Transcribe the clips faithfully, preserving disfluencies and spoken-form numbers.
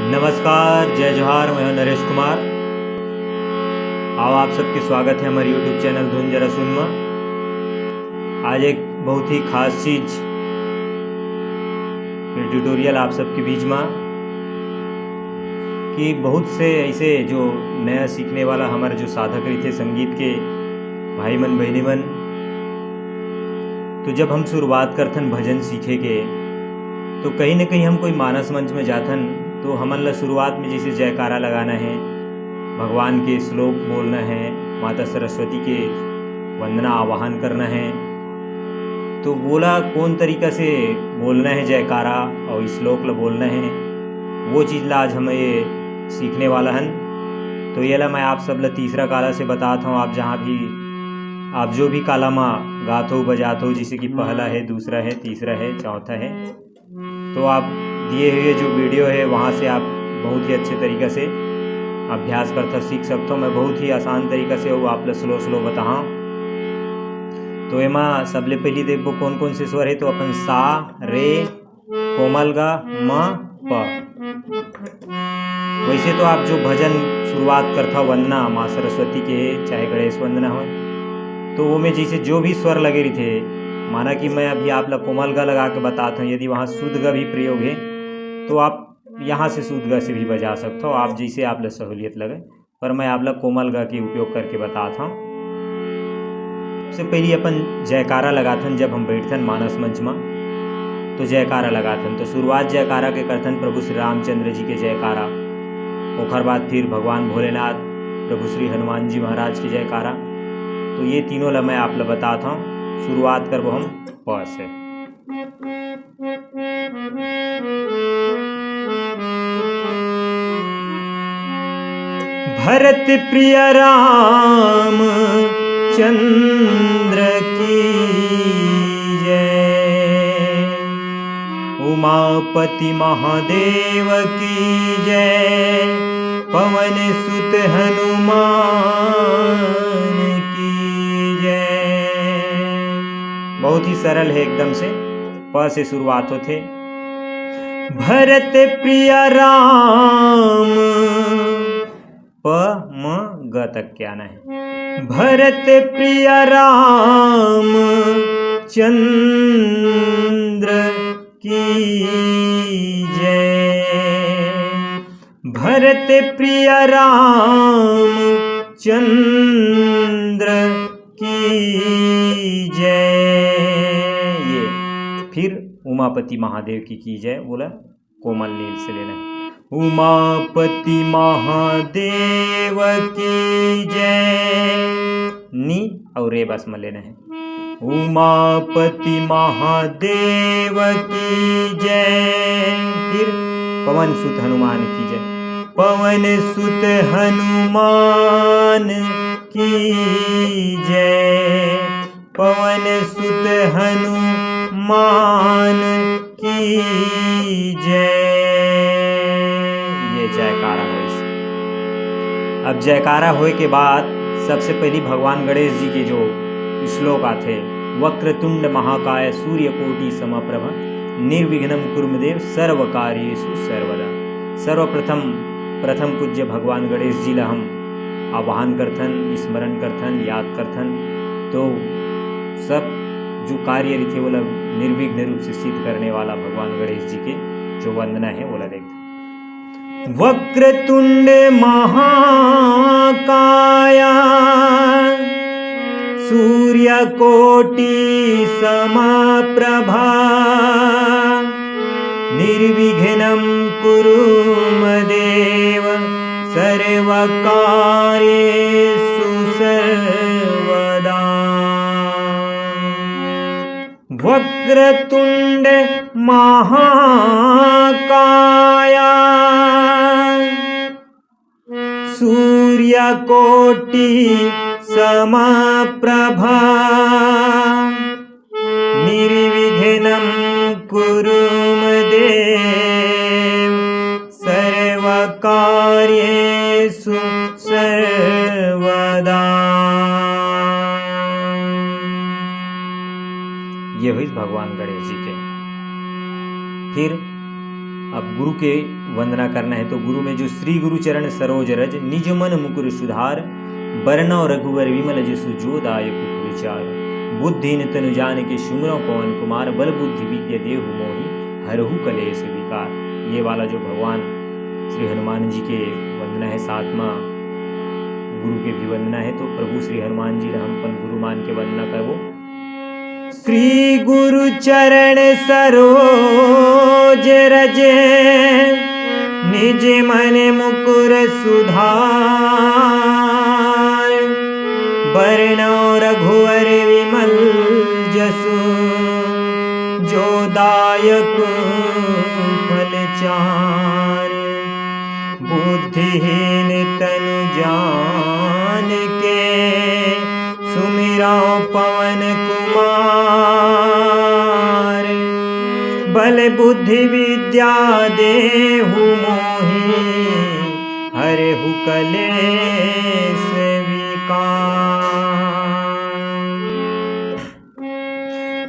नमस्कार, जय जोहार, मैं हूं नरेश कुमार। आओ, आप सबके स्वागत है हमारे YouTube चैनल धुन जरा सुन मा। आज एक बहुत ही खास चीज के ट्यूटोरियल आप सबके बीच मा, कि बहुत से ऐसे जो नया सीखने वाला हमारे जो साधक रहिथे संगीत के भाई मन, बहिनी मन, तो जब हम शुरुआत करथन भजन सीखे के, तो कहीं न कहीं हम कोई मानस मंच में जाथन, तो हमन ला शुरुआत में जैसे जयकारा लगाना है, भगवान के श्लोक बोलना है, माता सरस्वती के वंदना आवाहन करना है, तो वोला कौन तरीका से बोलना है जयकारा और श्लोक ला बोलना है, वो चीज़ ला आज हम ये सीखने वाला हन। तो ये ला मैं आप सब ला तीसरा काला से बतात हूँ। आप जहाँ भी, आप जो भी काला मा गात हो, बजात हो, जैसे कि पहला है, दूसरा है, तीसरा है, चौथा है, तो आप दिए हुए जो वीडियो है, वहाँ से आप बहुत ही अच्छे तरीका से अभ्यास करथा, सीख सकथो। मैं बहुत ही आसान तरीका से वो आप ला स्लो स्लो बताहा। तो एमा सबले पहली देखबो कौन कौन से स्वर है, तो अपन सा, रे, कोमल गा, म, प। वैसे तो आप जो भजन शुरुआत करथा वंदना माँ सरस्वती के, चाहे गणेश वंदना हो, तो वो में जैसे जो भी स्वर लगे रहिथे, माना कि मैं अभी आप ला कोमल ग लगा के बतात हूँ, यदि वहाँ शुद्ध ग भी प्रयोग है, तो आप यहाँ से शुद्ध ग से भी बजा सकते हो, आप जैसे आप ला सहूलियत लगे। पर मैं आप ला कोमल ग के उपयोग करके बतात हूँ। सबसे पहले अपन जयकारा लगाथन, जब हम बैठथन मानस मंच मा, तो जयकारा लगाथन। तो शुरुआत जयकारा के करथन, प्रभु श्री रामचंद्र जी के जयकारा, ओखर बाद फिर भगवान भोलेनाथ, प्रभु श्री हनुमान जी महाराज के जयकारा। तो ये तीनों ला मैं आप ला बतात हूँ। शुरुआत करबो हम प से। भरत प्रिय राम चंद्र की जय, उमापति महादेव की जय, पवन सुत हनुमान की जय। बहुत ही सरल है एकदम से। प से शुरुआत होथे। भरत प्रिय राम, प म ग तक के आना है। भरत प्रिय राम चंद्र की जय, भरत प्रिय राम चंद्र की जय। ये फिर उमापति महादेव की की जय, बोला कोमल नील से लेना है। उमापति महादेव की जय, नी और रे बस में लेना है। उमापति महादेव की जय। फिर पवन सुत हनुमान की जय, पवन सुत हनुमान की जय, पवन सुत हनुमान की जय। ये जयकारा होइस। अब जयकारा होए के बाद सबसे पहली भगवान गणेश जी के जो श्लोक आथे, "वक्रतुंड महाकाय सूर्यकोटि समप्रभ निर्विघ्नं कुरु मे देव सर्व कार्येषु सर्वदा।" सर्वप्रथम, प्रथम पूज्य भगवान गणेश जी ला हम आवाहन करथन, स्मरण करथन, याद करथन, तो सब जो कार्य रहिथे, ओला निर्विघ्न रूप से सिद्ध करने वाला भगवान गणेश जी के जो वंदना है, ओला देखथन। वक्रतुंड महाकाया सूर्यकोटि समप्रभा, निर्विघ्नं कुरु मे देव सर्वकार्येषु सर्वदा। वक्रतुंड महाकाया सूर्यकोटि समप्रभा, निर्विघ्नं कुरु मे देव सर्वकार्येषु सर्वदा। ये हुई भगवान गणेश जी के। फिर अब गुरु के वंदना करना है तो गुरु में जो श्री गुरु चरण सरोज रज, निज मन मुकुर सुधार, बरनौ रघुवर विमल जसु जो दायक फल चार। बुद्धिहीन तनु जानिके सुमिरौ पवन कुमार, बल बुद्धि विद्या देहु मोहि हरहु कलेश विकार। ये वाला जो भगवान श्री हनुमान जी के वंदना है, साथ में गुरु के भी वंदना है, तो प्रभु श्री हनुमान जी ला हम अपन गुरु मान के वंदना करबो। श्री गुरु चरण सरोज रज, निज मन मुकुर सुधार, बरनौ रघुवर विमल जसु, जो दायक फल चार। बुद्धिहीन तनु जानिके सुमिरौ पवन कुमार, बल बुद्धि विद्या देहु मोहि हरहु कलेश विकार।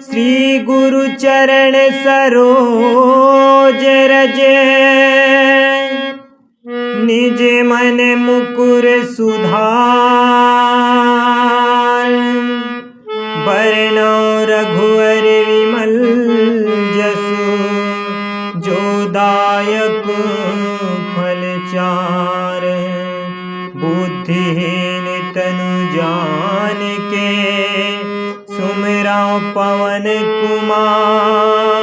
श्री गुरु चरण सरोज रज, निज मन मुकुर सुधार, बरनौ रघुवर विमल जसु, जो दायक फल चार। बुद्धिहीन तनु जानिके सुमिरौ पवन कुमार,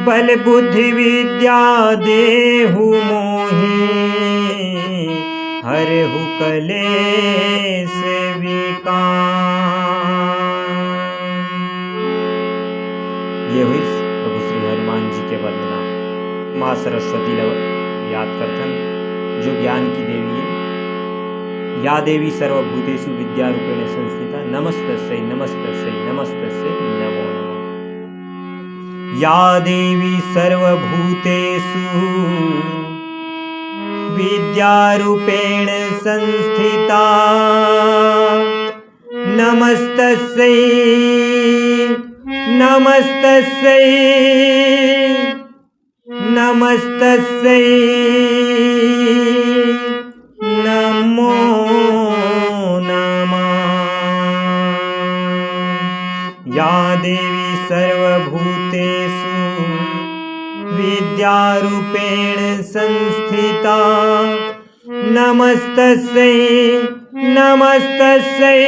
बल बुद्धि विद्या देहु मोहि हरहु कलेश विकार। ये हुई प्रभु श्री हनुमान जी के वंदना। माँ सरस्वती ला याद करथन, जो ज्ञान की देवी है। या देवी सर्वभूतेषु विद्यारूपेण संस्थिता, नमस्तस्यै नमस्तस्यै नमस्तस्यै नमो नमः। या देवी सर्वभूतेषु विद्यारूपेण संस्थिता, नमस्तस्यै नमस्तस्यै नमस्तस्यै नमो नमः। या देवी सर्वभूतेषु विद्यारूपेण संस्थिता, नमस्तस्यै नमस्तस्यै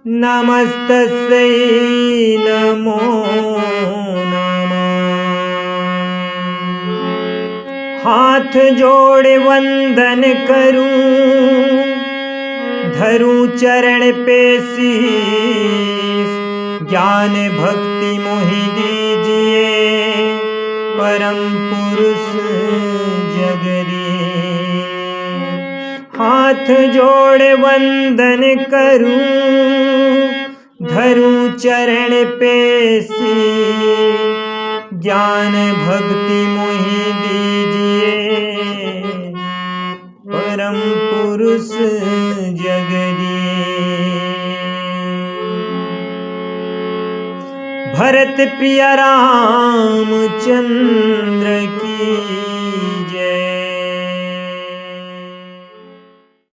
नमस्तस्यै नमो नमः। हाथ जोड़ वंदन करूं, धरूं चरण पे शीश, ज्ञान भक्ति मोहि दीजिए, परम पुरुष जगदीश। हाथ जोड़ वंदन करूं, धरूं चरण पे शीश, ज्ञान भक्ति मोहि दीजिए, परम पुरुष जगदीश। भरत प्रिय रामचंद्र की